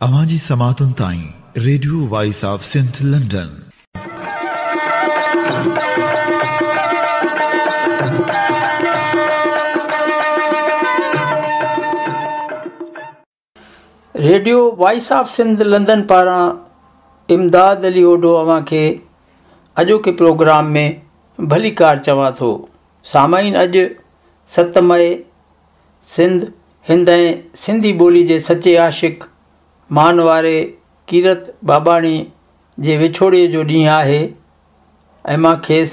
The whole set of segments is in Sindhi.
اوهان جي سماعتن تائين radio voice of Sindh London. Radio voice of Sindh London پاران امداد علي اوڍو اوهان کي اڄوڪي پروگرام ۾ ڀليڪار چوان ٿو. سامعين اڄ 7 مئي سنڌ، هند ۽ سنڌي ٻولي جي سچي عاشق مانواري ڪيرت ٻاٻاڻي جي وڇوڙي جو ڏينهن آهي ۽ مان کيس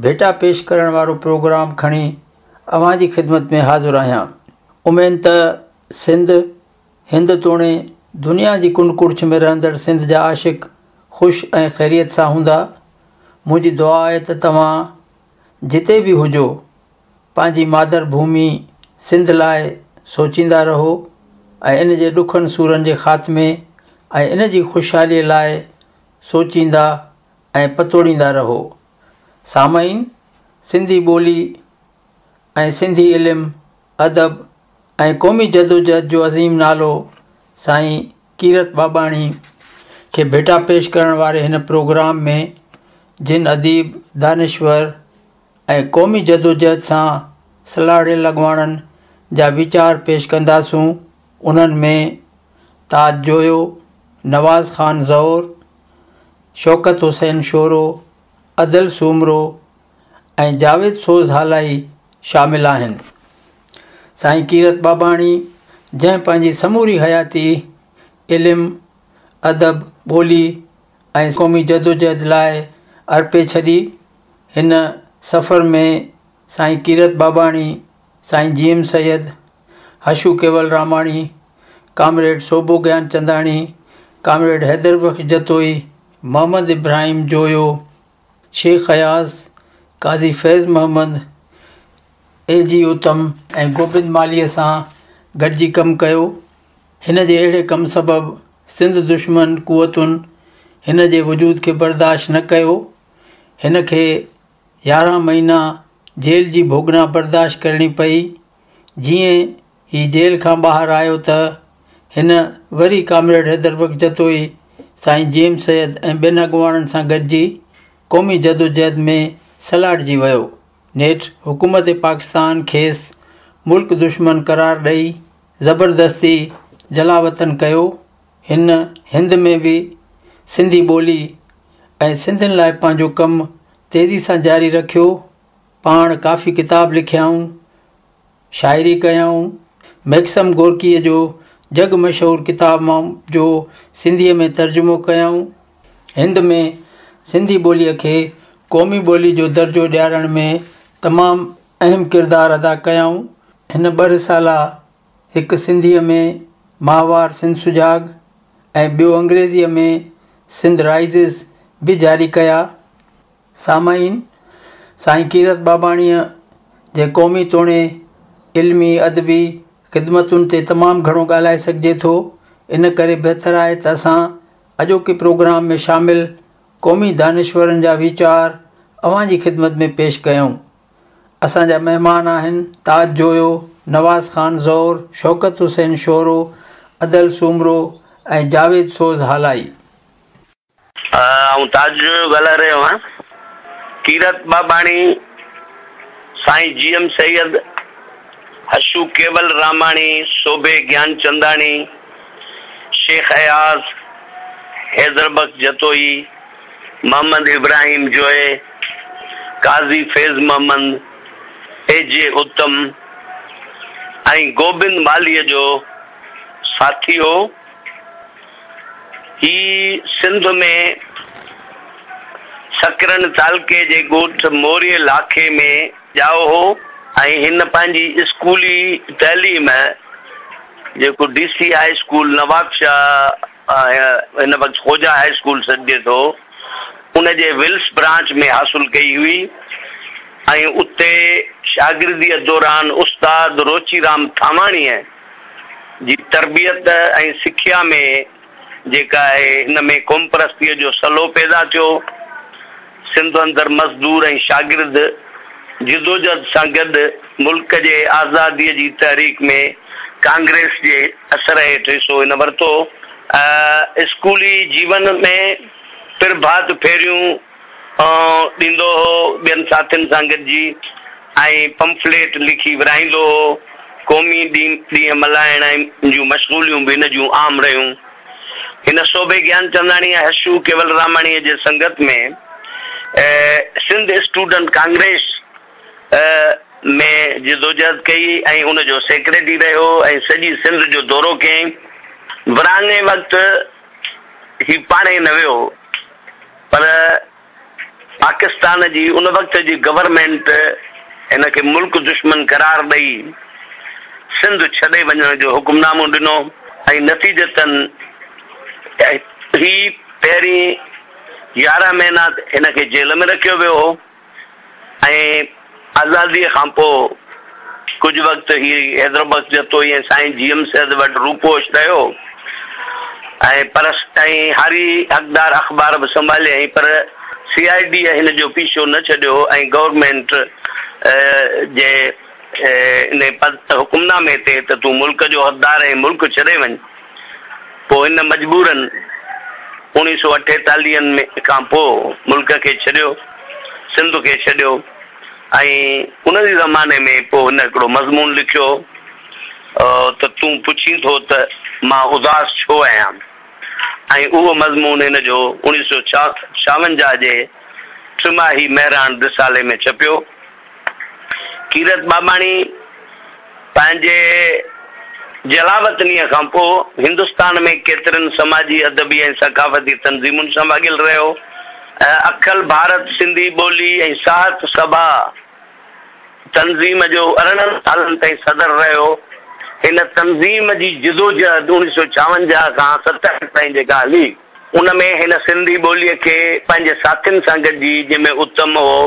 ڀيٽا پيش ڪرڻ وارو پروگرام کڻي اوهان جي خدمت ۾ حاضر آهيان. اميد ته سنڌ، هند توڻي دنيا جي ڪنڊ ڪڙڇ ۾ رهندڙ سنڌ جا عاشق خوش ۽ خيريت سان هوندا. منهنجي دعا آهي ته توهان جتي به هجو پنهنجي مادر ڀومي سنڌ لاء سوچيندا رهو ۽ ان جي ڏکن سورن جي خاتمي ۽ ان جي خوشحالي لاء سوچيندا ۽ پتوڙيندا رهو. سامعين! سنڌي ٻولي ۽ سنڌي علم، ادب ۽ قومي جدوجهد جو عظيم نالو سائين ڪيرت ٻاٻاڻي کي ڀيٽا پيش ڪرڻ واري هن پروگرام ۾ جن اديب، دانشور ۽ قومي جدوجهد سان سلهاڙيل اڳواڻن جا ويچار پيش ڪنداسون، انهن ۾ تاج جويو، نواز خان زئور، شوڪت حسين شورو، ادل سومرو ۽ جاويد سوز هالائي شامل آهن. سائين ڪيرت ٻاٻاڻي جنهن پنهنجي سموري حياتي علم، ادب، ٻولي ۽ قومي جدوجهد لاء ارپي ڇڏي، هن سفر ۾ سائين ڪيرت ٻاٻاڻي، سائين جي M Syed, Hashu Kewalramani, comrade Sobho Gianchandani, comrade Haider Bakhsh Jatoi, Muhammad Ibrahim Joyo, Shaikh Ayaz, Qazi Faiz Muhammad, اي جي اتم ۽ گوبند مالهيء سان گڏجي ڪم ڪيو. هن جي اهڙي ڪم سبب سنڌ دشمن قوتن هن جي وجود کي برداشت نه ڪيو. هن کي 11 مهينا جيل جي ڀوڳنا برداشت ڪرڻي پئي. جيئن هي جيل کان ٻاهر آيو ته هن وري ڪامريڊ حيدر بخش جتوئي، سائين جي ايم سيد ۽ ٻين اڳواڻن سان گڏجي قومي جدوجهد ۾ سلهاڙجي ويو. نيٺ حڪومت پاڪستان کيس ملڪ دشمن قرار ڏئي زبردستي جلاوطن ڪيو. هن هند ۾ به سنڌي ٻولي ۽ سنڌين لاء پنهنجو ڪم تيزي سان جاري رکيو. پاڻ ڪافي ڪتاب لکيائون، شاعري ڪيائون. ميڪسم گورڪيء جو جڳ مشهور ڪتاب مان جو سنڌيء ۾ ترجمو ڪيائون. هند ۾ سنڌي ٻوليء کي قومي ٻولي جو درجو ڏيارڻ ۾ تمام اهم ڪردار ادا ڪيائون. هن ٻه رسالا هڪ سنڌيء ۾ ماهوار سنڌ سجاڳ ۽ ٻيو انگريزيء ۾ سنڌ رائيزز به جاري ڪيا. سامعين! سائين ڪيرت ٻاٻاڻيء جي قومي توڻي علمي ادبي خدمتن تي تمام گهڻو ڳالهائي سگهجي ٿو، ان ڪري بهتر آهي ته اسان اڄوڪي پروگرام ۾ شامل قومي دانشورن جا ويچار اوهان جي خدمت ۾ پيش ڪيون. اسان جا مهمان آهن تاج جويو، نواز خان زئور، شوڪت حسين شورو، ادل سومرو ۽ جاويد سوز هالائي. آئون تاج جويو ڳالهائي رهيو آهيان. ڪيرت ٻاٻاڻي، سائين جي ايم سيد، حشو ڪيولراماڻي، سوڀي گيانچنداڻي، شيخ اياز، حيدر بخش جتوئي، محمد ابراهيم جويي، قاضي فيض محمد، اي جي اتم ۽ گوبند مالهيء جو ساٿي هو. هي سنڌ ۾ سڪرنڊ تعلقي جي ڳوٺ موري لاکي ۾ ڄائو هو ۽ هن پنهنجي اسڪولي تعليم جيڪو D C high school Nawabshah هن وقت خوجا هاء اسڪول سڏجي ٿو، ان جي ولس برانچ ۾ حاصل ڪئي هئي ۽ اتي شاگرديء دوران استاد روچيرام ٿانواڻيء جي تربيت ۽ سکيا ۾ جيڪا آهي هن ۾ قومپرستيء جو سلو پيدا ٿيو. سنڌ اندر مزدور ۽ شاگرد جدوجهد سان گڏ ملڪ جي آزاديء جي تحريڪ ۾ ڪانگريس جي اثر هيٺ حصو هن ورتو. اسڪولي جيون ۾ پرڀات ڦيريون ڏيندو هو، ٻين ساٿين سان گڏجي ۽ پمفليٽ لکي ورهائيندو هو. قومي ڏينهن ملهائڻ جون مشغوليون به هن جون عام رهيون. هن سوڀي گيانچنداڻي ۽ حشو ڪيولراماڻيء جي سنگت ۾ سنڌ اسٽوڊنٽ ڪانگريس ۾ جدوجهد ڪئي ۽ ان جو سيڪريٽري رهيو ۽ سڄي سنڌ جو دورو ڪيائين. ورهاڱي وقت هي پاڻهي نه ويو پر پاڪستان جي ان وقت جي گورنمينٽ هن کي ملڪ دشمن قرار ڏئي سنڌ ڇڏي وڃڻ جو حڪمنامو ڏنو ۽ نتيجتن هي پهرين 11 مهينا هن کي جيل ۾ رکيو ويو هو. ۽ آزاديء کان پوء ڪجهه وقت هي حيدربخش جتوئي ۽ سائين جي ايم سيد وٽ روپوش رهيو ۽ پر ۽ هاري حقدار اخبار به سنڀاليائين پر سي I ڊيء هن جو پيڇو نه ڇڏيو ۽ گورنمينٽ جي انهي حڪمنامي تي ته تون ملڪ جو غدار آهين ملڪ ڇڏي وڃ. پوء هن مجبورن اوڻيهه سو اٺيتاليهن ۾ کان پوء ملڪ کي ڇڏيو، سنڌ کي ڇڏيو ۽ ان ئي زماني ۾ پوء هن هڪڙو مضمون لکيو ته تون پڇين ٿو ته مان اداس ڇو آهيان ۽ اهو مضمون هن جو اوڻيهه سو ڇاونجاهه جي ٽماهي مهراڻ رسالي ۾ ڇپيو. ڪيرت ٻاٻاڻي پنهنجي جلاوطنيء کان پوء هندستان ۾ ڪيترين سماجي، ادبي ۽ ثقافتي تنظيمن سان واڳيل رهيو. اکل ڀارت سنڌي ٻولي ۽ ساهت سڀا تنظيم جو 18 سالن تائين صدر رهيو. هن تنظيم جي جدوجهد 1956 کان 67 تائين جيڪا هلي، ان ۾ هن سنڌي ٻوليء کي پنهنجي ساٿين سان گڏجي، جنهن ۾ اتم هو،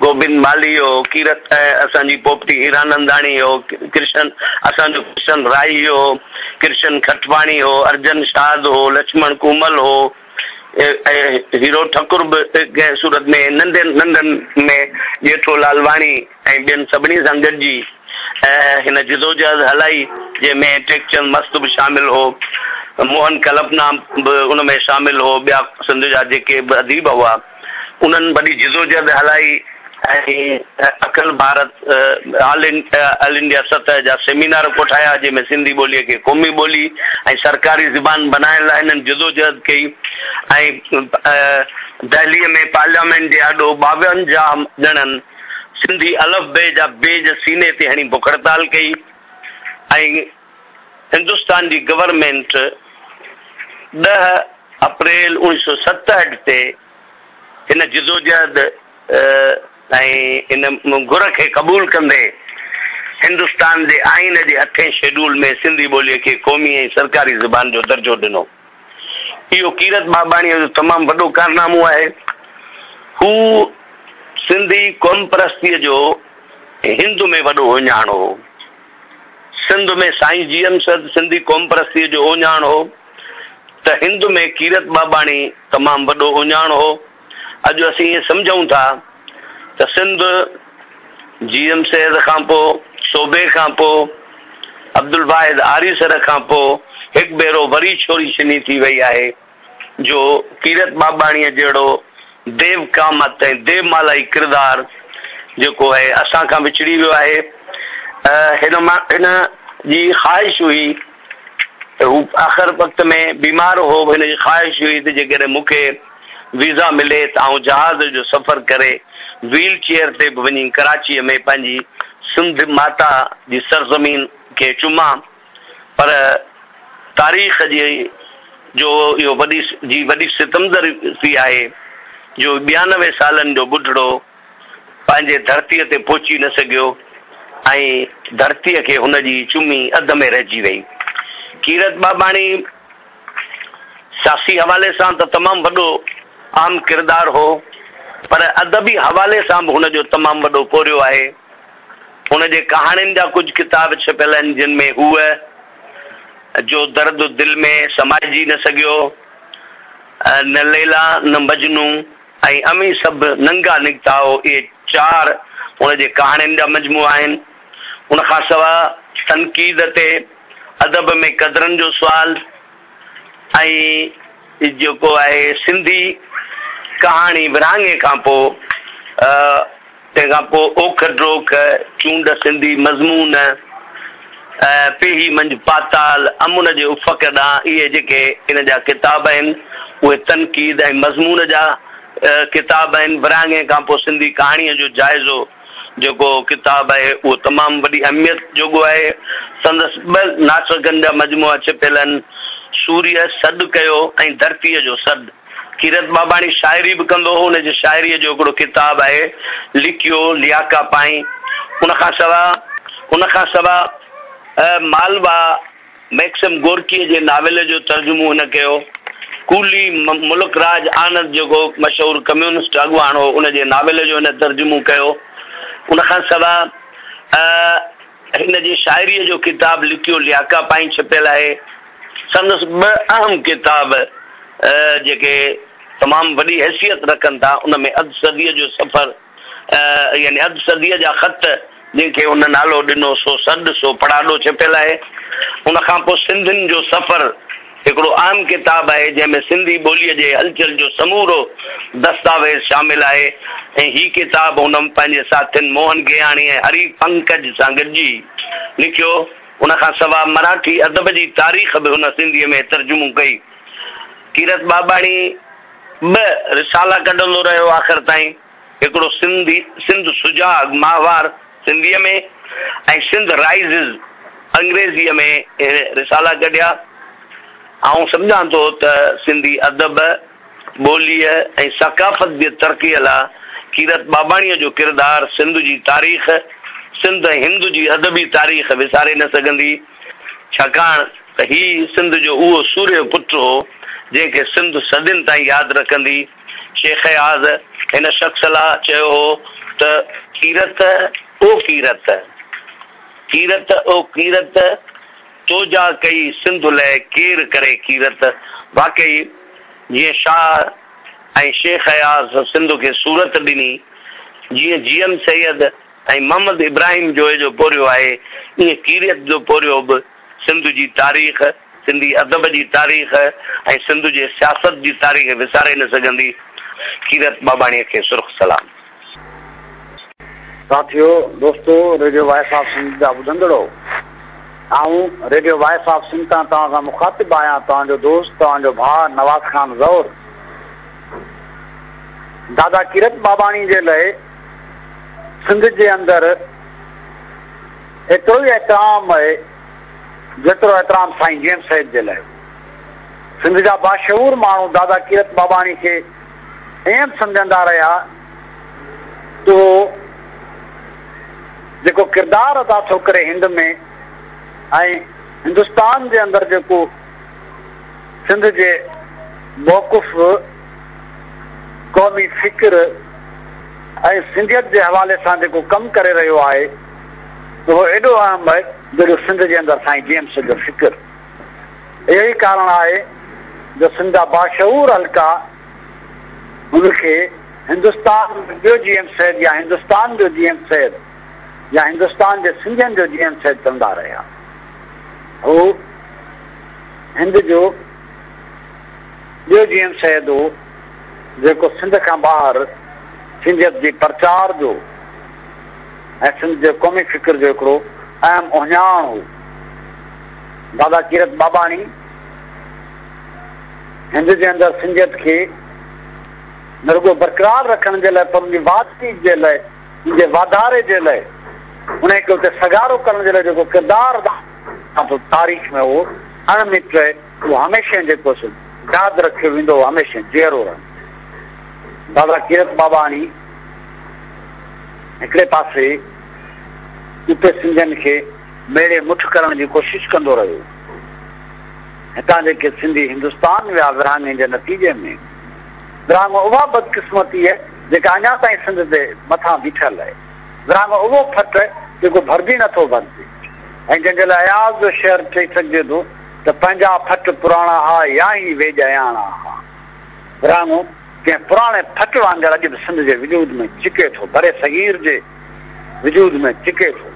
گوبند مالهي هو، ڪيرت ۽ اسان جي پوپٽي هيراننداڻي هو، ڪرشن اسان جو ڪرشن راهي هو، ڪرشن کٽواڻي هو، ارجن شاد هو، لڇمڻ ڪومل هو ۽ هيرو ٺڪر به ڪنهن صورت ۾ ننڍن ننڍن ۾ ڄيٺو لالواڻي ۽ ٻين سڀني سان گڏجي هن جدوجهد هلائي، جنهن ۾ ٽيڪچند مست به شامل هو، موهن ڪلپنا به ان ۾ شامل هو، ٻيا سنڌ جا جيڪي به اديب هئا، انهن وڏي جدوجهد هلائي ۽ اکل ڀارت آل انڊيا سطح جا سيمينار ڪوٺايا، جنهن ۾ سنڌي ٻوليء کي قومي ٻولي ۽ سرڪاري زبان بنائڻ لاء هنن جدوجهد ڪئي ۽ دهليء ۾ پارليامينٽ جي آڏو 52 ڄڻن سنڌي الف بي جا بيج سيني تي هڻي بک هڙتال ڪئي ۽ هندستان جي گورنمينٽ 10 اپريل 1967 تي هن جدوجهد ۽ ان گهر کي قبول ڪندي هندستان جي آئين جي اٺين شيڊول ۾ سنڌي ٻوليء کي قومي ۽ سرڪاري زبان جو درجو ڏنو. اهو ڪيرت ٻاٻاڻيء جو تمام وڏو ڪارنامو آهي. هو سنڌي قومپرستيء جو هند ۾ وڏو اهڃاڻ هو. سنڌ ۾ سائين جي ايم سيد سنڌي قومپرستيء جو اهڃاڻ هو ته هند ۾ ڪيرت ٻاٻاڻي تمام وڏو اهڃاڻ هو. اڄ اسين ائين سمجهون ٿا ته سنڌ جي ايم سيد کان پوء، سوڀي کان پوء، عبدالواحد آريسر کان پوء هڪ ڀيرو وري ڇوري ڇني ٿي وئي آهي جو ڪيرت ٻاٻاڻيء جهڙو ديو قامت ۽ ديومالائي ڪردار جيڪو آهي اسان کان وڇڙي ويو آهي. هن مان هن جي خواهش هئي ته هو آخر وقت ۾ بيمار هو، هن جي خواهش هئي ته جيڪڏهن مون کي ويزا ملي ته آئون جهاز جو سفر ڪري ويل چيئر تي به وڃي ڪراچيء ۾ پنهنجي سنڌ ماتا جي سرزمين کي چمان پر تاريخ جي جو اهو وڏي جي وڏي ستم ظريفي آهي جو 92 سالن جو ٻڍڙو پنهنجي ڌرتيء تي پهچي نه سگهيو ۽ ڌرتيء کي هن جي چمي اڌ ۾ رهجي وئي. ڪيرت ٻاٻاڻي سياسي حوالي سان ته تمام وڏو اهم ڪردار هو پر ادبي حوالي سان به هن جو تمام وڏو پورهيو آهي. هن جي ڪهاڻين جا ڪجهه ڪتاب ڇپيل آهن جن ۾ هوء جو درد دل ۾ سمائجي نه سگهيو، نه ليلا نه مجنون ۽ اوهين سڀ ننگا نڪتا آهو اهي چار هن جي ڪهاڻين جا مجموعا آهن. ان کان سواء تنقيد تي ادب ۾ قدرن جو سوال ۽ ۽ جيڪو آهي سنڌي ڪهاڻي ورهاڱي کان پوء، تنهن کان پوء اوک ڊوک، چونڊ سنڌي مضمون، پيهي منجهه پاتال، امن جي افق ڏانهن اهي جيڪي ان جا ڪتاب آهن اهي تنقيد ۽ مضمون جا ڪتاب آهن. ورهاڱي کان پوء سنڌي ڪهاڻيء جو جائزو جيڪو ڪتاب آهي اهو تمام وڏي اهميت جوڳو آهي. سندس ٻه ناٽڪن جا مجموعا ڇپيل آهن، سوريء سڏ ڪيو ۽ ڌرتيء جو سڏ. ڪيرت ٻاٻاڻي شاعري به ڪندو هو، ان جي شاعريء جو هڪڙو ڪتاب آهي لڪيو لياڪا پائين. ان کان سواء ان کان سواء مالوا ميڪسم گورڪيء جي ناول جو ترجمو هن ڪيو. ڪولي ملڪ راج آنند جيڪو مشهور ڪميونسٽ اڳواڻ هو، ان جي ناول جو هن ترجمو ڪيو. ان کان سواء هن جي شاعريء جو ڪتاب لڪيو لياڪا پائين ڇپيل آهي. سندس ٻه اهم ڪتاب جيڪي تمام وڏي حيثيت رکن ٿا، ان ۾ اڌ صديء جو سفر يعني اڌ صديء جا خط جنهن کي هن نالو ڏنو سو سڏ سو پڙاڏو ڇپيل آهي. ان کان پوء سنڌين جو سفر هڪڙو اهم ڪتاب آهي، جنهن ۾ سنڌي ٻوليء جي هلچل جو سمورو دستاويز شامل آهي ۽ هي ڪتاب هن پنهنجي ساٿين موهن گيهاڻي ۽ هري پنڪج سان گڏجي لکيو. ان کان سواء مراٺي ادب جي تاريخ به هن سنڌيء ۾ ترجمو ڪئي. ڪيرت ٻاٻاڻي ٻه رسالا ڪڍندو رهيو آخر تائين. هڪڙو سنڌي سنڌ سجاڳ ماهوار سنڌيء ۾ ۽ سنڌ رائيزز انگريزيء ۾ رسالا ڪڍيا. آئون سمجهان ٿو ته سنڌي ادب، ٻوليء ۽ ثقافت جي ترقيء لاء ڪيرت ٻاٻاڻيء جو ڪردار سنڌ جي تاريخ، سنڌ ۽ هند جي ادبي تاريخ وساري نه سگهندي، ڇاڪاڻ ته هي سنڌ جو اهو سورهيه پٽ هو، جنهن کي سنڌ صدين تائين ياد رکندي. شيخ اياز هن شخص لاء چيو هو ته. ڪيرت او ڪيرت، ڪيرت او ڪيرت، تو جا ڪئي سنڌ لئه ڪير ڪري ڪيرت. واقعي جيئن شاهه ۽ شيخ اياز سنڌ کي صورت ڏني، جيئن جي ايم سيد ۽ محمد ابراهيم جويي جو پورهيو آهي، ايئن ڪيرت جو پورهيو به سنڌ جي تاريخ، سنڌي ادب جي تاريخ ۽ سنڌ جي سياست جي تاريخ وساري نه سگهندي. ڪيرت ٻاٻاڻيء کي سرخ سلام. ساٿيو، دوستو، ريڊيو وائس آف سنڌ جا ٻڌندڙو، آئون ريڊيو وائس آف سنڌ تان توهان سان مخاطب آهيان، توهان جو دوست، توهان جو ڀاء نواز خان زئور. دادا ڪيرت ٻاٻاڻي جي لئه سنڌ جي اندر ايترو ئي احترام آهي، جيترو احترام سائين جي ايم سيد جي لئه هو. سنڌ جا باشعور ماڻهو دادا ڪيرت ٻاٻاڻي کي ائين به سمجهندا رهيا ته هو جيڪو ڪردار ادا ٿو ڪري هند ۾ ۽ هندستان جي اندر جيڪو سنڌ جي موقف، قومي فڪر ۽ سنڌيت جي حوالي سان جيڪو ڪم ڪري رهيو آهي اهو ايڏو اهم آهي جيڏو سنڌ جي اندر سائين جي ايم سيد جو فڪر. اهو ئي ڪارڻ آهي جو سنڌ جا باشعور حلقا هن کي هندستان جو ٻيو جي ايم سيد يا هندستان جو جي ايم سيد يا هندستان جي سنڌين جو جي ايم سيد چوندا رهيا. هو هند جو ٻيو جي ايم سيد هو جيڪو سنڌ کان ٻاهر سنڌيت جي پرچار جو ۽ سنڌ جي قومي فڪر جو هڪڙو اهم اهڃاڻ هو. دادا ڪيرت ٻاٻاڻي هند جي اندر سنڌيت کي نه رڳو برقرار رکڻ جي لاء پر ان جي واڌ جي لاء، ان جي واڌاري جي لاء، انهي کي اتي سگهارو ڪرڻ جي لاء جيڪو ڪردار ادا ڪيو تاريخ ۾ اهو اڻ مٽ رهي، اهو هميشه جيڪو سو ياد رکيو ويندو، اهو هميشه جيئرو رهندو. دادا ڪيرت ٻاٻاڻي هڪڙي پاسي اتي سنڌين کي ميڙي مٺ ڪرڻ جي ڪوشش ڪندو رهيو. هتان جيڪي سنڌي هندستان ويا ورهاڱي جي نتيجي ۾، ورهاڱو اها بدقسمتي آهي جيڪا اڃا تائين سنڌ جي مٿان بيٺل آهي. ورهاڱو اهو ڦٽ جيڪو ڀرجي نٿو ڀرجي ۽ جنهن جي لاء اياز جو شعر چئي سگهجي ٿو ته پنهنجا ڦٽ پراڻا ها يا هي ويڄ اياڻا ها. ورهاڱو ڪنهن پراڻي ڦٽ وانگر اڄ به سنڌ جي وجود ۾ چڪي ٿو، برصغير جي وجود ۾ چڪي ٿو.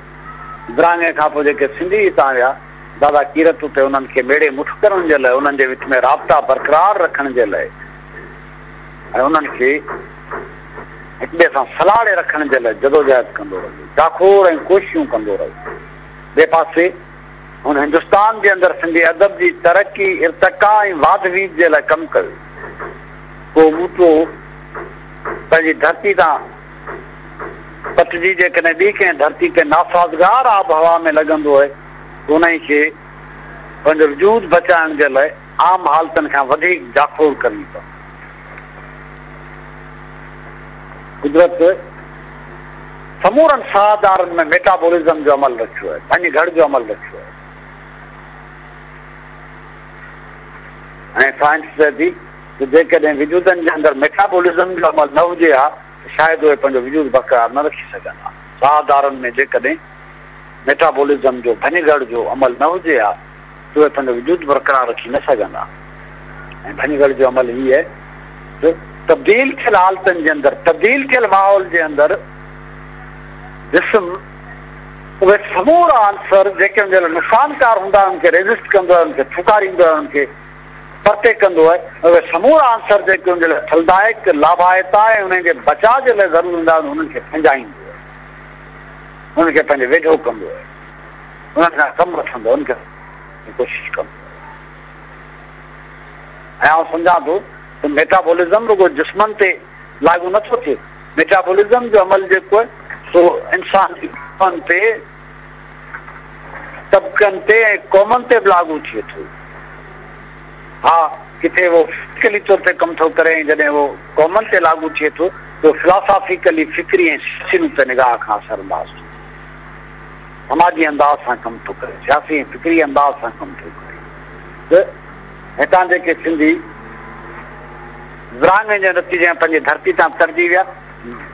ورهاڱي کان پوء جيڪي سنڌي هتان ويا، دادا ڪيرت اتي انهن کي ميڙي مٺ ڪرڻ جي لاء، انهن جي وچ ۾ رابطا برقرار رکڻ جي لاء ۽ انهن کي هڪ ٻئي سان سلهاڙي رکڻ جي لاء جدوجهد ڪندو رهيو، جاکوڙ ۽ ڪوششون ڪندو رهيو. ٻئي پاسي هن هندستان جي اندر سنڌي ادب جي ترقي، ارتقا ۽ واڌ ويجهه جي لاء ڪم ڪيو. ڪو ٻوٽو پنهنجي ڌرتي تان پٽجي جيڪڏهن ٻي ڪنهن ڌرتي تي ناسازگار آبهوا ۾ لڳندو آهي ته انهي کي پنهنجو وجود بچائڻ جي لاء عام حالتن کان وڌيڪ جاکوڙ ڪرڻي پوندي. قدرت سمورن ساهدارن ۾ ميٽابولزم جو عمل رکيو آهي، ڀڃ گهڙ جو عمل رکيو آهي ۽ سائنس چئي ٿي ته جيڪڏهن وجودن جي اندر ميٽابولزم جو عمل نه هجي ها ته شايد اهي پنهنجو وجود برقرار نه رکي سگهن ها. ساهدارن ۾ جيڪڏهن ميٽابولزم جو ڀڃ گهڙ جو عمل نه هجي ها ته اهي پنهنجو وجود برقرار رکي نه سگهن ها ۽ ڀڃ گهڙ جو عمل هي آهي ته تبديل ٿيل حالتن جي اندر، تبديل ٿيل ماحول جي اندر جسم اهي سمورا عنصر جيڪي ان جي لاء نقصانڪار هوندا آهن، ان کي ريزسٽ ڪندو آهي، ان کي ٿڪاريندو آهي، ان کي پرتي ڪندو آهي ۽ اهي سمورا عنصر جيڪي ان جي لاء ڦلدائڪ، لاڀائتا ۽ انهن جي بچاء جي لاء ضروري هوندا آهن، انهن کي پنهنجائيندو آهي، انهن کي پنهنجي ويجهو ڪندو آهي، انهن کان ڪم وٺندو آهي، انهن کي ڪوشش ڪندو آهي. ۽ آئون سمجهان ٿو ته ميٽابولزم رڳو جسمن تي لاڳو نه ٿو ٿئي، ميٽابولزم جو عمل جيڪو آهي سو انسان جي جسمن تي، طبقن تي ۽ قومن تي به لاڳو ٿئي ٿو. ها، ڪٿي اهو فزيڪلي طور تي ڪم ٿو ڪري ۽ جڏهن اهو قومن تي لاڳو ٿئي ٿو ته اهو فلاسافيڪلي، فڪري ۽ سياسي نقطه نگاهه کان اثر انداز ٿو ٿئي. سماجي انداز سان ڪم ٿو ڪري، سياسي ۽ فڪري انداز سان ڪم ٿو ڪري ته هتان جيڪي سنڌي ورهاڱي جي نتيجي ۾ پنهنجي ڌرتي تان تڙجي ويا،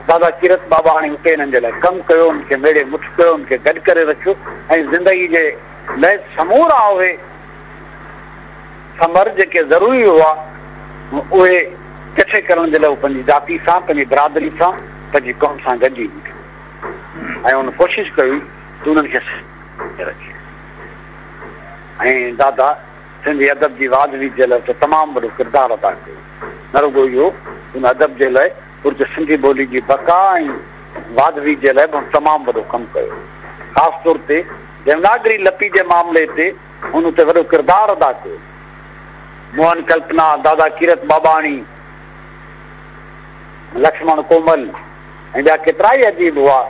دادا ڪيرت ٻاٻاڻي اتي انهن جي لاء ڪم ڪيو، انهن کي ميڙي مٺ ڪيو، انهن کي گڏ ڪري رکيو ۽ زندگي جي لاء سمورا اهي ثمر جيڪي ضروري هئا، اهي ڪٺي ڪرڻ جي لاء هو پنهنجي جاتي سان، پنهنجي برادري سان، پنهنجي قوم سان گڏجي بيٺو ۽ هن ڪوشش ڪئي ته انهن کي رکي ۽ دادا سنڌي ادب جي واڌ ويجهه جي لاء ته تمام وڏو ڪردار ادا ڪيو. نه رڳو اهو، هن ادب جي لاء پر سنڌي ٻولي جي بقا ۽ واڌ ويجهه جي لاء به هن تمام وڏو ڪم ڪيو. خاص طور تي ديوناگري لپي جي معاملي تي هن اتي وڏو ڪردار ادا ڪيو. موهن ڪلپنا، دادا ڪيرت ٻاٻاڻي، لڇمڻ ڪومل ۽ ٻيا ڪيترائي اديب هئا،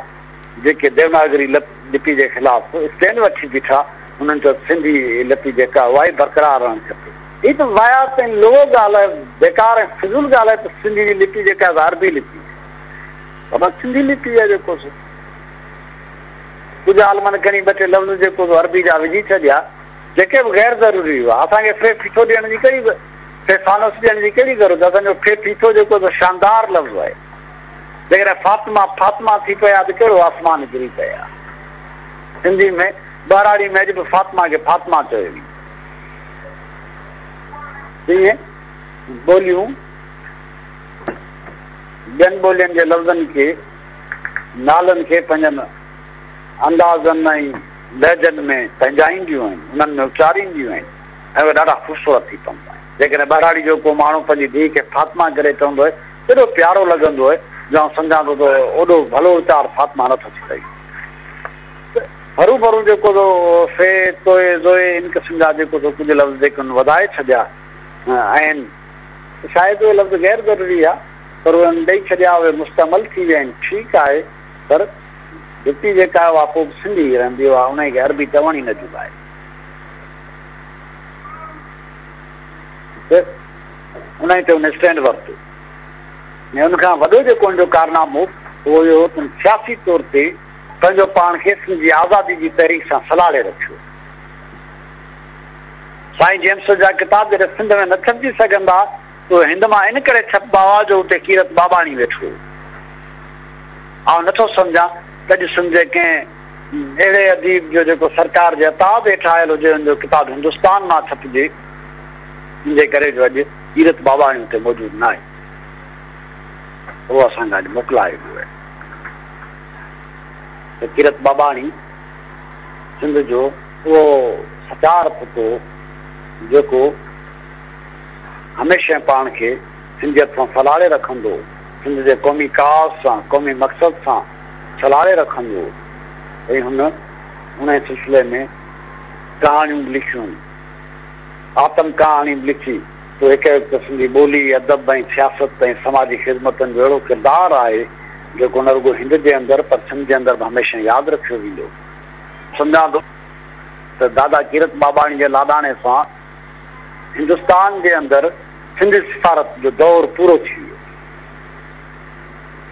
جيڪي ديوناگري لپي جي خلاف اسٽينڊ وٺي بيٺا. انهن چيو ته سنڌي لپي جيڪا اها ئي برقرار رهڻ کپي. هي ته واهيات ۽ لغو ڳالهه آهي، بيڪار ۽ فضول ڳالهه آهي ته سنڌي جي لپي جيڪا آهي سا عربي لپي آهي. بابا سنڌي لپي آهي جيڪو سو ڪجهه عالمن کڻي ٻه ٽي لفظ جيڪو سو عربي جا وجهي ڇڏيا جيڪي به غير ضروري هئا. اسان کي ڦي ڦيٿو ڏيڻ جي ڪهڙي ڦي فانوس ڏيڻ جي ڪهڙي ضرورت آهي. اسان جو ڦي ڦيٿو جيڪو سو شاندار لفظ آهي. جيڪڏهن فاطمه فاطمه ٿي پئي ها ته ڪهڙو آسمان ڪري پئي ها. سنڌي ۾ ٻهراڙي ۾ اڄ به فاطمه کي فاطمه چيو ويندو. تيئن ٻوليون ٻين ٻولين جي لفظن کي، نالن کي پنهنجن اندازن ۽ لهجن ۾ پنهنجائينديون آهن، انهن ۾ اچارينديون آهن ۽ اهي ڏاڍا خوبصورت ٿي پوندا آهن. جيڪڏهن ٻهراڙي جو ڪو ماڻهو پنهنجي ڌيء کي فاطمه ڪري چوندو آهي ته ايڏو پيارو لڳندو آهي جو آئون سمجهان ٿو ته اوڏو ڀلو اچار فاطمه نٿو ٿي سگهي. ته هروڀرو جيڪو سو في، توئي، زوئي ان قسم جا جيڪو سو ڪجهه لفظ جيڪي هن وڌائي ڇڏيا آهن ته شايد اهي لفظ غير ضروري ها پر اهي هن ڏئي ڇڏيا اهي مستعمل ٿي ويا آهن ٺيڪ آهي پر لپي جيڪا آهي اها پوء به سنڌي ئي رهندي اها انهي کي عربي چوڻ ئي نه جوڳو آهي ته انهي تي هن اسٽينڊ ورتو ۽ ان کان وڏو جيڪو هن جو ڪارنامو اهو اهو هو ته هن سياسي طور تي پنهنجو پاڻ کي سنڌ جي آزادي جي تحريڪ سان سلهاڙي رکيو. سائين جيمس جا ڪتاب جڏهن سنڌ ۾ نه ڇپجي سگهندا ته اهي هند مان ان ڪري ڇپبا هئا جو اتي ڪيرت ٻاٻاڻي ويٺو هو. آئون نٿو سمجهان ته اڄ سنڌ جي ڪنهن اهڙي اديب جو جيڪو سرڪار جي عتاب هيٺ آيل هجي ان جو ڪتاب هندستان مان ڇپجي ان جي ڪري جو اڄ ڪيرت ٻاٻاڻي اتي موجود ناهي. اهو اسان کان اڄ موڪلائي ويو آهي. ته ڪيرت ٻاٻاڻي سنڌ جو اهو سچار پٽ هو، جيڪو هميشه پاڻ کي سنڌيت سان سلهاڙي رکندو هو، سنڌ جي قومي ڪاز سان، قومي مقصد سان سلهاڙي رکندو هو ۽ هن انهي سلسلي ۾ ڪهاڻيون به لکيون، آتم ڪهاڻي به لکي. سو هڪ وقت سنڌي ٻولي، ادب ۽ سياست ۽ سماجي خدمتن جو اهڙو ڪردار آهي، جيڪو نه رڳو هند جي اندر پر سنڌ جي اندر به هميشه ياد رکيو ويندو. سمجهان ٿو ته دادا ڪيرت ٻاٻاڻي جي لاڏاڻي سان هندستان جي اندر سنڌي سفارت جو دور پورو ٿي ويو.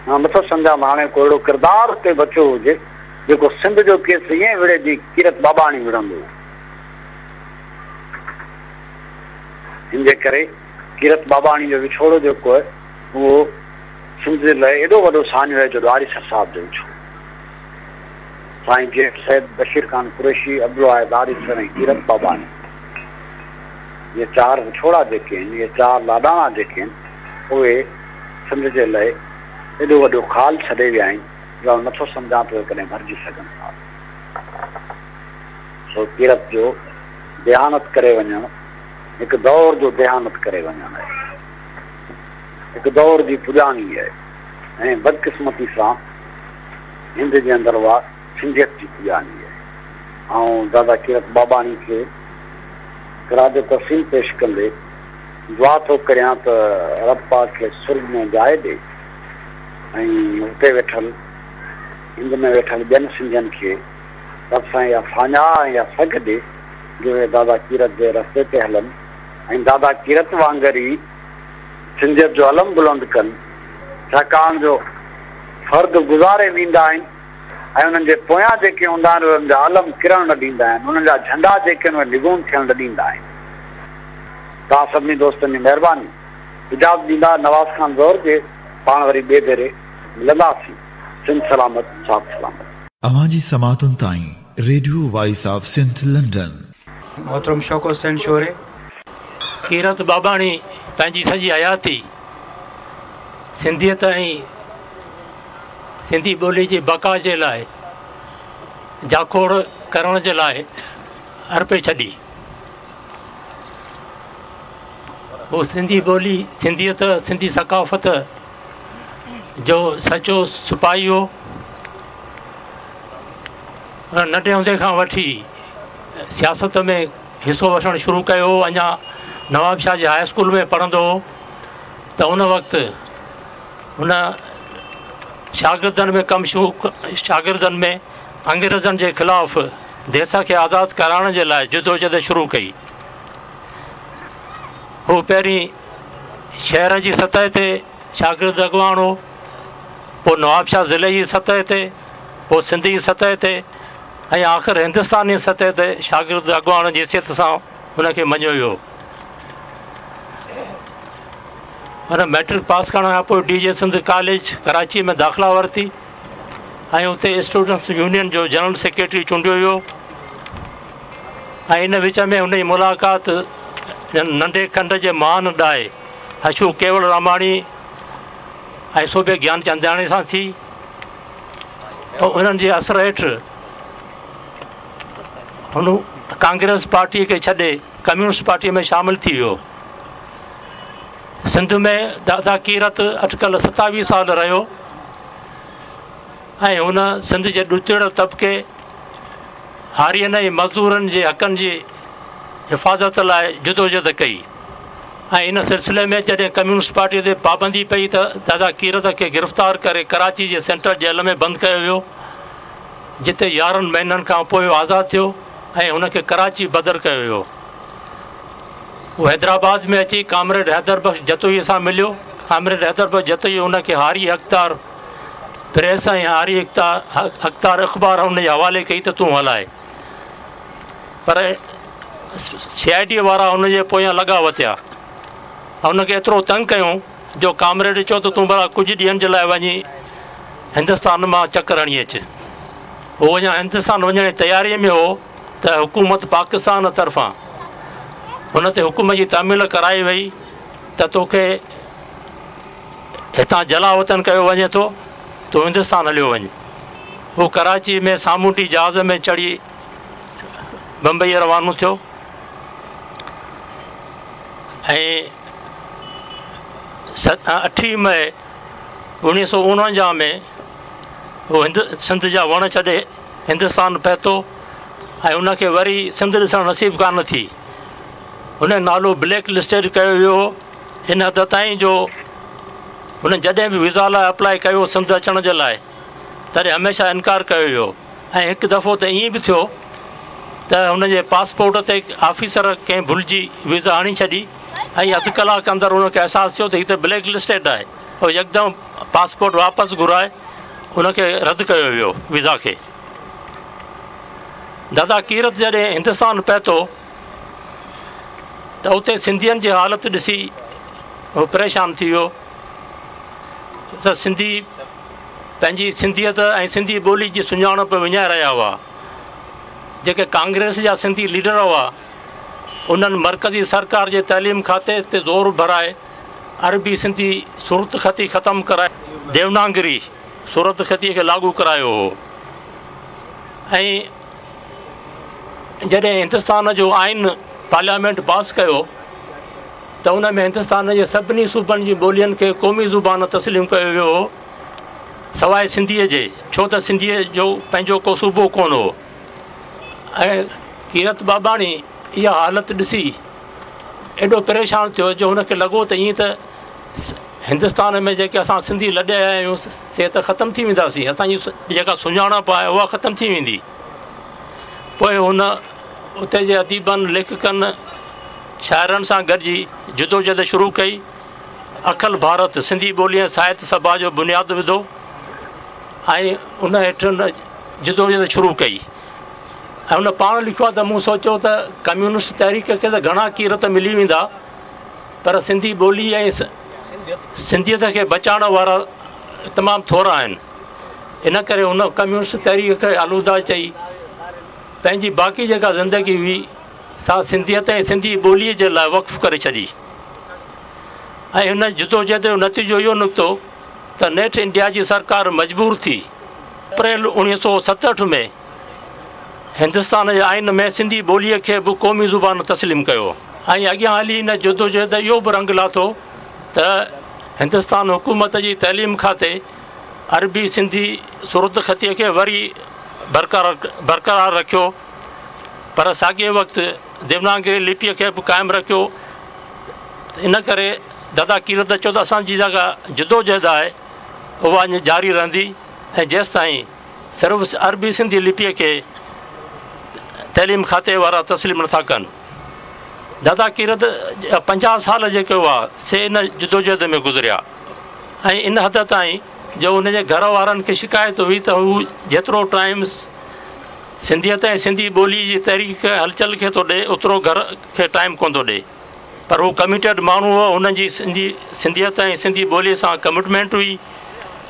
مان نٿو سمجهان ته هاڻي ڪو اهڙو ڪردار اتي بچيو هجي جيڪو سنڌ جو ڪيس ائين وڙهي جيئن ڪيرت ٻاٻاڻي وڙهندو هو. ان جي ڪري ڪيرت ٻاٻاڻي جو وڇوڙو جيڪو آهي اهو سنڌ جي لاء ايڏو وڏو سانحو آهي جو ڏوهاري سر صاحب جو وڇوڙو. سائين جي ايم سيد، بشير خان قريشي، عبدالواحد آريسر ۽ ڪيرت ٻاٻاڻي اهي چار وڇوڙا جيڪي آهن، اهي چار لاڏاڻا جيڪي آهن، اهي سنڌ جي لاء ايڏو وڏو خال ڇڏي ويا آهن جو آئون نٿو سمجهان ته اهي ڪڏهن ڀرجي سگهن ٿا. سو ڪيرت جو ديهانت ڪري وڃڻ هڪ دور جو ديهانت ڪري وڃڻ آهي. هڪ دور جي پڄاڻي آهي ۽ بدقسمتي سان هند جي اندر اها سنڌيت جي پڄاڻي آهي. آئون دادا ڪيرت ٻاٻاڻي کي خراج تحسين پيش ڪندي دعا ٿو ڪريان ته رب پاڪ کيس سرڳ ۾ جاء ڏي ۽ اتي ويٺل هند ۾ ويٺل ٻين سنڌين کي رب سائين اها ساڃاهه ۽ اها سگهه ڏي جو اهي دادا ڪيرت جي رستي تي هلن ۽ دادا ڪيرت وانگر ئي سنڌيت جو علم بلند ڪن، ڇاڪاڻ جو فرد گذاري ويندا آهن ۽ انهن جي پويان جيڪي هوندا آهن اهي انهن جا علم ڪرڻ نه ڏيندا آهن، انهن جا جهنڊا جيڪي آهن اهي نگون ٿيڻ نه ڏيندا آهن. توهان سڀني دوستن جي مهرباني. اجازت ڏيندا نواز خان زئور جي پاڻ وري ٻئي ڀيري ملنداسين. سنڌ سلامت ساٿ سلامت. اوهان جي سماعتن تائين radio voice of Sindh London. محترم شوق حسين شوري. ڪيرت ٻاٻاڻي پنهنجي سڄي حياتي سنڌيت ۽ سنڌي ٻولي جي بقا جي لاء جاکوڙ ڪرڻ جي لاء ارپي ڇڏي. هو سنڌي ٻولي، سنڌيت، سنڌي ثقافت جو سچو سپاهي هو. هن ننڍي هوندي کان وٺي سياست ۾ حصو وٺڻ شروع ڪيو هو. اڃا نوابشاهه جي هاء اسڪول ۾ پڙهندو هو ته ان وقت هن شاگردن ۾ ڪم شروع شاگردن ۾ انگريزن جي خلاف ديس کي آزاد ڪرائڻ جي لاء جدوجهد شروع ڪئي. هو پهرين شهر جي سطح تي شاگرد اڳواڻ هو، پوء نوابشاهه ضلعي جي سطح تي، پوء سنڌ جي سطح تي ۽ آخر هندستاني سطح تي شاگرد اڳواڻ جي حيثيت سان هن کي مڃيو ويو. هن مئٽرڪ پاس ڪرڻ کان پوء ڊي جي سنڌ ڪاليج ڪراچيء ۾ داخلا ورتي ۽ اتي اسٽوڊنٽس يونين جو جنرل سيڪريٽري چونڊيو ويو ۽ ان وچ ۾ هن جي ملاقات ننڍي کنڊ جي مهان ڏاهي حشو ڪيولراماڻي ۽ سوڀي گيانچنداڻي سان ٿي. انهن جي اثر هيٺ هن ڪانگريس پارٽيء کي ڇڏي ڪميونسٽ پارٽيء ۾ شامل ٿي ويو. سنڌ ۾ دادا ڪيرت اٽڪل 27 سال رهيو ۽ هن سنڌ جي ڏتڙيل طبقي، هارين ۽ مزدورن جي حقن جي حفاظت لاء جدوجهد ڪئي. ۽ ان سلسلي ۾ جڏهن ڪميونسٽ پارٽيء تي پابندي پئي ته دادا ڪيرت کي گرفتار ڪري ڪراچي جي سينٽرل جيل ۾ بند ڪيو ويو، جتي 11 مهينن کان پوء آزاد ٿيو ۽ هن کي ڪراچي بدر ڪيو ويو. هو حيدرآباد ۾ اچي ڪامريڊ حيدر بخش جتوئيء سان مليو. ڪامريڊ حيدر بخش جتوئيء هن کي هاري حقدار پريس ۽ هاري حقدار اخبار هن جي حوالي ڪئي ته تون هلاء. پر سي I D وارا هن جي پويان لڳا وتيا ۽ هن کي ايترو تنگ ڪيو جو ڪامريڊ چيو ته تون ڀلا ڪجهه ڏينهن جي لاء وڃي هندستان مان چڪر هڻي اچ. هو اڃا هندستان وڃڻ جي تياريء ۾ هو ته حڪومت پاڪستان طرفان هن تي حڪم جي تعميل ڪرائي وئي ته توکي هتان جلاوطن ڪيو وڃي ٿو، تون هندستان هليو وڃ. هو ڪراچيء ۾ سامونڊي جهاز ۾ چڙهي بمبئيء روانو ٿيو ۽ اٺين مئي 1949 ۾ هو هند سنڌ جا وڻ ڇڏي هندستان پهتو ۽ ان کي وري سنڌ ڏسڻ نصيب ڪانه ٿي. هن جو نالو بليڪ لسٽيڊ ڪيو ويو هو ان حد تائين جو هن جڏهن به ويزا لاء اپلائي ڪيو سنڌ اچڻ جي لاء تڏهن هميشه انڪار ڪيو ويو ۽ هڪ دفعو ته ائين به ٿيو ته هن جي پاسپورٽ تي آفيسر ڪنهن ڀلجي ويزا هڻي ڇڏي ۽ اڌ ڪلاڪ اندر هن کي احساس ٿيو ته هي ته بليڪ لسٽيڊ آهي پوء يڪدم پاسپورٽ واپس گهرائي هن کي رد ڪيو ويو ويزا کي. دادا ڪيرت جڏهن هندستان پهتو ته اتي سنڌين جي حالت ڏسي هو پريشان ٿي ويو ته سنڌي پنهنجي سنڌيت ۽ سنڌي ٻولي جي سڃاڻپ وڃائي رهيا هئا. جيڪي ڪانگريس جا سنڌي ليڊر هئا، انهن مرڪزي سرڪار جي تعليم کاتي تي زور ڀرائي عربي سنڌي صورتخطي ختم ڪرائي ديوناگري صورتخطيء کي لاڳو ڪرايو هو ۽ جڏهن هندستان جو آئين پارليامينٽ پاس ڪيو ته ان ۾ هندستان جي سڀني صوبن جي ٻولين کي قومي زبان تسليم ڪيو ويو هو سواء سنڌيء جي، ڇو ته سنڌيء جو پنهنجو ڪو صوبو ڪونه هو ۽ ڪيرت ٻاٻاڻي اها حالت ڏسي ايڏو پريشان ٿيو جو هن کي لڳو ته ائين ته هندستان ۾ جيڪي اسان سنڌي لڏي آيا آهيون سي ته ختم ٿي وينداسين، اسان جي جيڪا سڃاڻپ آهي اها ختم ٿي ويندي. پوء هن اتي جي اديبن، ليکڪن، شاعرن سان گڏجي جدوجهد شروع ڪئي. اکل ڀارت سنڌي ٻولي ۽ ساهت سڀا جو بنياد وڌو ۽ ان هيٺ هن جدوجهد شروع ڪئي ۽ هن پاڻ لکيو آهي ته مون سوچيو ته ڪميونسٽ تحريڪ کي ته گهڻا ڪيرت ملي ويندا پر سنڌي ٻولي ۽ سنڌيت کي بچائڻ وارا تمام ٿورا آهن ان ڪري هن ڪميونسٽ تحريڪ کي الوداع چئي پنهنجي باقي جيڪا زندگي هئي سا سنڌيت ۽ سنڌي ٻوليء جي لاء وقف ڪري ڇڏي ۽ ان جدوجهد جو نتيجو اهو نڪتو ته نيٺ انڊيا جي سرڪار مجبور ٿي اپريل 1967 ۾ هندستان جي آئين ۾ سنڌي ٻوليء کي به قومي زبان تسليم ڪيو ۽ اڳيان هلي ان جدوجهد اهو به رنگ لاٿو ته هندستان حڪومت جي تعليم کاتي عربي سنڌي صورتخطيء کي وري برقرار رکيو. پر ساڳئي وقت ديوناگري لپيء کي به قائم رکيو. ان ڪري دادا ڪيرت چيو ته اسان جي جيڪا جدوجهد آهي اها اڃا جاري رهندي ۽ جيستائين صرف عربي سنڌي لپيء کي تعليم کاتي وارا تسليم نٿا ڪن. دادا ڪيرت جا 50 سال جيڪي هئا سي ان جدوجهد ۾ گذريا ۽ ان حد تائين جو ان جي گهر وارن کي شڪايت هئي ته هو جيترو ٽائيم سنڌيت ۽ سنڌي ٻولي جي تحريڪ ۽ هلچل کي ٿو ڏي اوترو گهر کي ٽائيم ڪونه ٿو ڏي پر هو ڪميٽيڊ ماڻهو هو هن جي سنڌي سنڌيت ۽ سنڌي ٻولي سان ڪمٽمينٽ هئي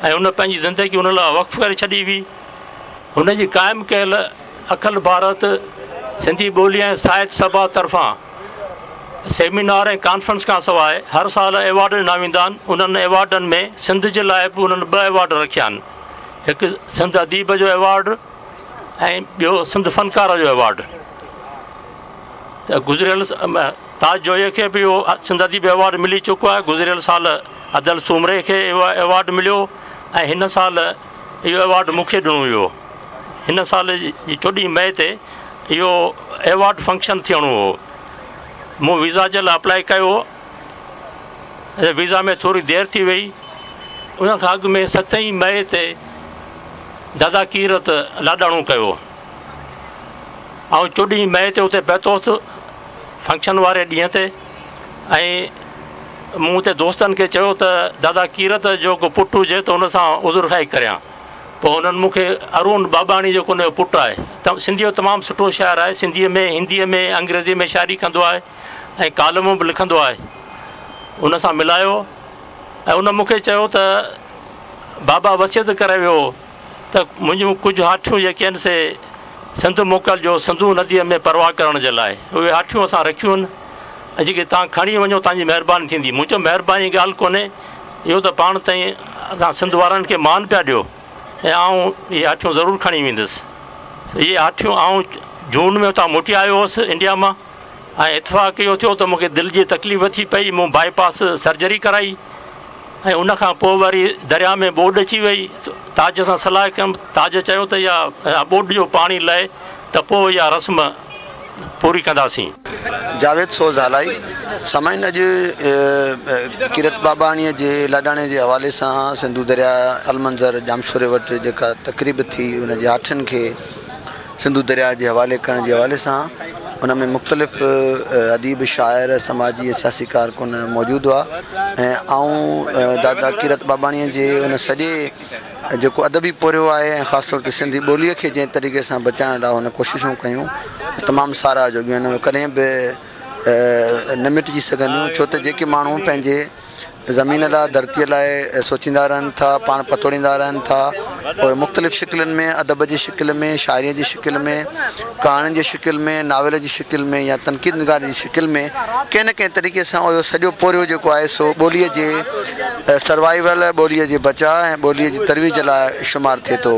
۽ هن پنهنجي زندگي ان لاء وقف ڪري ڇڏي هئي هن جي قائم ڪيل اکل ڀارت سنڌي ٻولي ۽ ساهت سڀا طرفان سيمينار ۽ ڪانفرنس کان سواء هر سال ايوارڊ ڏنا ويندا آهن انهن ايوارڊن ۾ سنڌ جي لاء به انهن ٻه ايوارڊ رکيا آهن هڪ سنڌ اديب جو ايوارڊ ۽ ٻيو سنڌ فنڪار جو ايوارڊ ته گذريل تاج جويي کي به اهو سنڌ اديب ايوارڊ ملي چڪو آهي گذريل سال ادل سومري کي اهو ايوارڊ مليو ۽ هن سال اهو ايوارڊ مون کي ڏنو ويو هن سال جي 14 مئي تي اهو ايوارڊ فنڪشن ٿيڻو هو مون ويزا جي لاء اپلائي ڪيو ويزا ۾ ٿوري دير ٿي وئي ان کان اڳ ۾ 7 مئي تي دادا ڪيرت لاڏاڻو ڪيو. آئون 14 مئي تي اتي پهتو هوس فنڪشن واري ڏينهن تي ۽ مون اتي دوستن کي چيو ته دادا ڪيرت جو ڪو پٽ هجي ته ان سان عذرخواهي ڪريان. پوء انهن مون کي ارون ٻاٻاڻي جيڪو ان جو پٽ آهي سنڌيء جو تمام سٺو شاعر آهي سنڌيء ۾ هنديء ۾ انگريزيء ۾ شاعري ڪندو آهي ۽ ڪالم به لکندو آهي ان سان ملايو ۽ ان مون کي چيو ته بابا وصيت ڪري ويو ته منهنجون ڪجهه هاٺيون جيڪي آهن سي سنڌ موڪلجو سنڌو نديء ۾ پرواهه ڪرڻ جي لاء. اهي هاٺيون اسان رکيون آهن ۽ جيڪي توهان کڻي وڃو توهان جي مهرباني ٿيندي. مون چيو مهرباني جي ڳالهه ڪونهي، اهو ته پاڻ تائين اسان سنڌ وارن کي مان پيا ڏيو ۽ آئون اهي هاٺيون ضرور کڻي ويندس. اهي هاٺيون آئون جون ۾ اتان موٽي آيو هوس انڊيا مان ۽ اتفاق اهو ٿيو ته مون کي دل جي تڪليف ٿي پئي، مون باء پاس سرجري ڪرائي ۽ ان کان پوء وري درياء ۾ ٻوڏ اچي وئي. تاج سان صلاح ڪيم، تاج چيو ته اها ٻوڏ جو پاڻي لهي ته پوء اها رسم پوري ڪنداسين. جاويد سوز هالائي، سامعين اڄ ڪيرت ٻاٻاڻيء جي لاڏاڻي جي حوالي سان سنڌو درياء المنظر ڄامشوري وٽ جيڪا تقريب ٿي ان جي آٺين کي سنڌو درياء جي حوالي ڪرڻ جي حوالي سان ان ۾ مختلف اديب، شاعر، سماجي ۽ سياسي ڪارڪن موجود هئا ۽ آئون دادا ڪيرت ٻاٻاڻيء جي ان سڄي جيڪو ادبي پورهيو آهي ۽ خاص طور تي سنڌي ٻوليء کي جنهن طريقي سان بچائڻ لاء هن ڪوششون ڪيون تمام ساراهه جوڳيون آهن اهي ڪڏهن به نه مٽجي سگهنديون ڇو ته جيڪي ماڻهو پنهنجي زمين لاء ڌرتيء لاء سوچيندا رهن ٿا پاڻ پتوڙيندا رهن ٿا اهي مختلف شڪلن ۾ ادب جي شڪل ۾ شاعريء جي شڪل ۾ ڪهاڻين جي شڪل ۾ ناول جي شڪل ۾ يا تنقيد نگاري جي شڪل ۾ ڪنهن نه ڪنهن طريقي سان اهو سڄو پورهيو جيڪو آهي سو ٻوليء جي سروائيول، ٻوليء جي بچاء ۽ ٻوليء جي ترويج لاء شمار ٿئي ٿو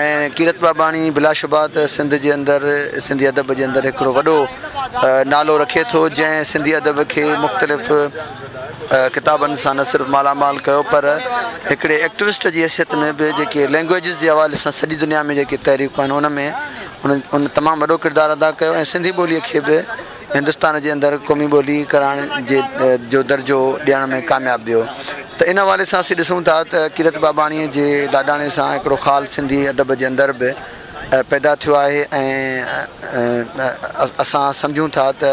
۽ ڪيرت ٻاٻاڻي بلاشبه ته سنڌ جي اندر سنڌي ادب جي اندر هڪڙو وڏو نالو رکي ٿو جنهن سنڌي ادب کي مختلف ڪتابن سان نه صرف مالا مال ڪيو پر هڪڙي ايڪٽوسٽ جي حيثيت ۾ به جيڪي لينگويجز جي حوالي سان سڄي دنيا ۾ جيڪي تحريڪون آهن ان ۾ ان تمام وڏو ڪردار ادا ڪيو ۽ سنڌي ٻوليء کي به هندستان جي اندر قومي ٻولي ڪرائڻ جي جو درجو ڏيڻ ۾ ڪامياب ويو ته ان حوالي سان اسين ڏسون ٿا ته ڪيرت ٻاٻاڻيء جي لاڏاڻي سان هڪڙو خال سنڌي ادب جي اندر به پيدا ٿيو آهي ۽ اسان سمجهون ٿا ته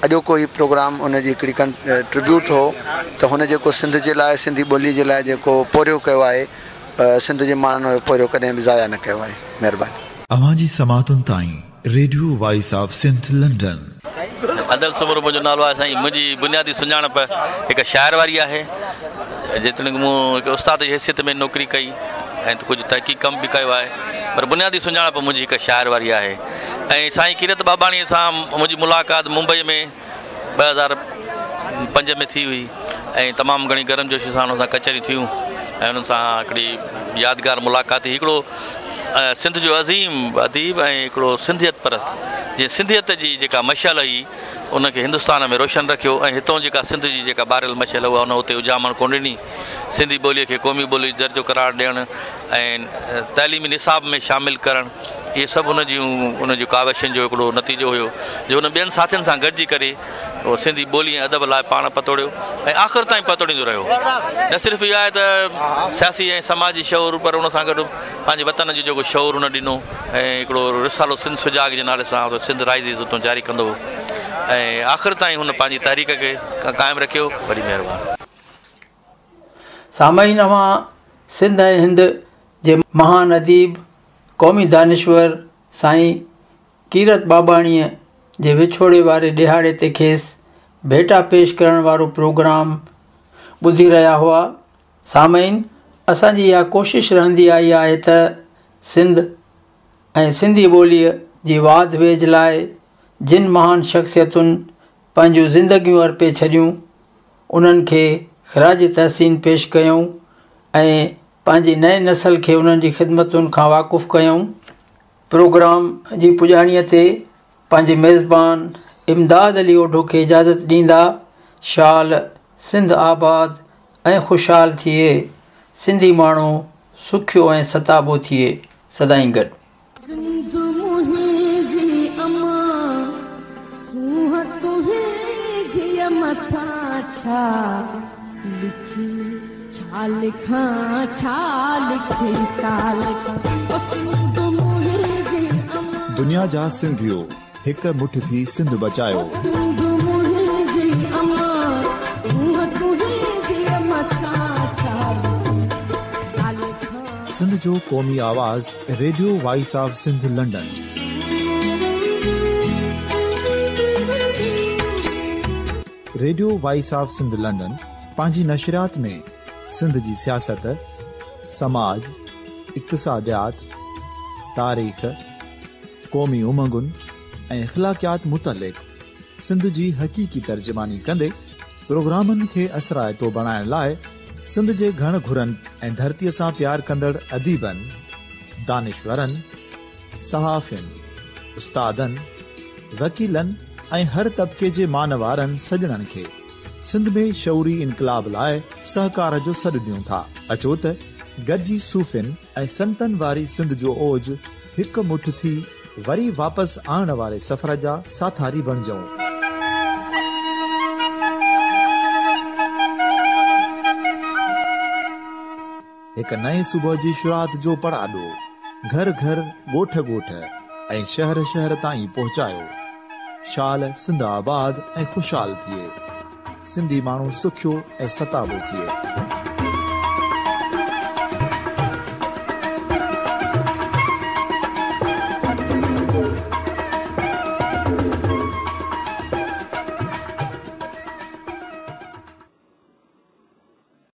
اڄوڪو هي پروگرام ان جي هڪڙي ٽربيوٽ هو ته هن جيڪو سنڌ جي لاء سنڌي ٻولي جي لاء جيڪو پورهيو ڪيو آهي سنڌ جي ماڻهن اهو پورهيو ڪڏهن به ضايع نه ڪيو آهي. مهرباني. اوهان جي سماعتن تائين radio voice of Sindh London. Adal Soomro منهنجو نالو آهي سائين منهنجي بنيادي سڃاڻپ هڪ شاعر واري آهي جيتوڻيڪ مون هڪ استاد جي حيثيت ۾ نوڪري ڪئي ۽ ڪجهه تحقيق ڪم به ڪيو آهي پر بنيادي سڃاڻپ منهنجي هڪ شاعر واري آهي ۽ سائين ڪيرت ٻاٻاڻي سان منهنجي ملاقات ممبئي ۾ 2005 ۾ ٿي هئي ۽ تمام گهڻي گرم جوشي سان انهن سان ڪچهريون ٿيون ۽ انهن سان هڪڙي يادگار ملاقات ٿي. هڪڙو سنڌ جو عظيم اديب ۽ هڪڙو سنڌيت پرست جنهن سنڌيت جي جيڪا مشعل هئي ان کي هندستان ۾ روشن رکيو ۽ هتون جيڪا سنڌ جي جيڪا ٻاريل مشعل اها ان اتي اجهامڻ ڪونه ڏني. سنڌي ٻوليء کي قومي ٻولي جو درجو قرار ڏيڻ ۽ تعليمي نصاب ۾ شامل ڪرڻ اهي سڀ هن جون ان جون ڪاوشن جو هڪڙو نتيجو هيو جو هن ٻين ساٿين سان گڏجي ڪري اهو سنڌي ٻولي ۽ ادب لاء پاڻ پتوڙيو ۽ آخر تائين پتوڙيندو رهيو. نه صرف اهو آهي ته سياسي ۽ سماجي شعور پر ان سان گڏ پنهنجي وطن جو جيڪو شعور هن ڏنو ۽ هڪڙو رسالو سنڌ سجاڳ جي نالي سان سنڌ رائيزز اتان جاري ڪندو هو ۽ آخر تائين هن پنهنجي تحريڪ کي قائم رکيو. وڏي مهرباني. سامعين اوهان سنڌ ۽ هند جي مهان اديب، قومي دانشور سائين ڪيرت ٻاٻاڻيء جي وڇوڙي واري ڏهاڙي تي کيس ڀيٽا پيش ڪرڻ وارو پروگرام ٻڌي رهيا هئا. سامعين اسان جي اها ڪوشش رهندي آئي آهي ته سنڌ ۽ سنڌي ٻوليء جي واڌ ويجهه لاء جن مهان شخصيتن پنهنجون زندگيون ارپي ڇڏيون انهن کي خراج تحسين پيش ڪيون ۽ پنهنجي نئين نسل کي انهن جي خدمتن کان واقف ڪيون. پروگرام جي پڄاڻيء تي پنهنجي ميزبان امداد علي اوڍو کي اجازت ڏيندا. شال سنڌ آباد ۽ خوشحال ٿئي، سنڌي ماڻهو سکيو ۽ ستابو ٿئي. سدائين گڏ. سنڌ منهنجي امان، سونهن تنهنجيء مٿان ڇا لکي، ڇا لکان، ڇا لکي، ڇا لکان، او سنڌ منهنجي امان. دنيا جا سنڌيو هڪ مٺ ٿي سنڌ بچايو. او سنڌ منهنجي امان، سونهن تنهنجيء مٿان ڇا لکي، ڇا لکان. سنڌ جو قومي آواز radio voice of Sindh London. Radio voice of Sindh London پنهنجي نشريات ۾ سنڌ جي سياست، سماج، اقتصاديات، تاريخ، قومي امنگن ۽ اخلاقيات متعلق سنڌ جي حقيقي ترجماني ڪندي پروگرامن کي اثرائتو بڻائڻ لاء سنڌ جي گهڻ گهرن ۽ ڌرتيء سان پيار ڪندڙ اديبن، دانشورن، صحافين، استادن، وڪيلن ۽ هر طبقي جي مانوارن سڄڻن کي سنڌ ۾ شعوري انقلاب لاء سهڪار جو سڏ ڏيون ٿا. اچو ته گڏجي صوفين ۽ سنتن واري سنڌ جو اوج هڪ مٺ ٿي وري واپس آڻڻ واري سفر جا ساٿاري بڻجون. هڪ نئين صبح جي شروعات جو پڙاڏو گهر گهر، ڳوٺ ڳوٺ ۽ شهر شهر تائين پهچايو. شال سنڌ آباد ۽ خوشحال ٿئي. سنڌي ماڻهو سکيو ۽ ستابو ٿئي.